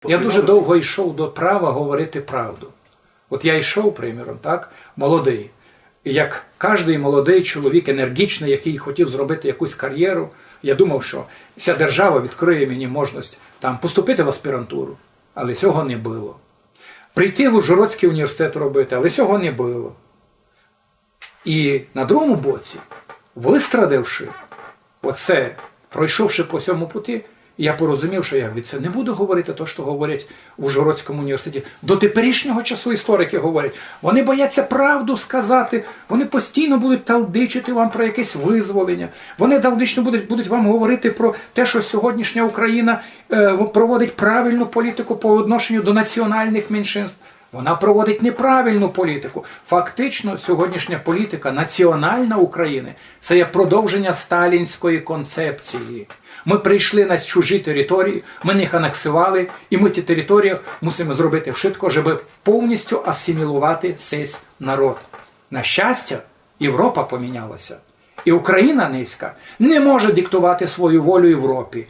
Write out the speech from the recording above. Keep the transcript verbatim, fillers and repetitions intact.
Я дуже довго йшов до права говорити правду. От я йшов, приміром, так, молодий. І як кожний молодий чоловік, енергічний, який хотів зробити якусь кар'єру, я думав, що ця держава відкриє мені можливість там поступити в аспірантуру. Але цього не було. Прийти в Ужгородський університет робити, але цього не було. І на другому боці, вистрадивши оце, пройшовши по цьому путі, я порозумів, що я від це не буду говорити те, що говорять в Ужгородському університеті. До теперішнього часу історики говорять, вони бояться правду сказати, вони постійно будуть талдичити вам про якесь визволення, вони талдично будуть, будуть вам говорити про те, що сьогоднішня Україна е, проводить правильну політику по відношенню до національних меншинств. Вона проводить неправильну політику. Фактично, сьогоднішня політика національна України — це є продовження сталінської концепції. Ми прийшли на чужі території, ми їх анексували, і ми в тих територіях мусимо зробити все, щоб повністю асимілювати сей народ. На щастя, Європа помінялася. І Україна нынька не може диктувати свою волю Європі.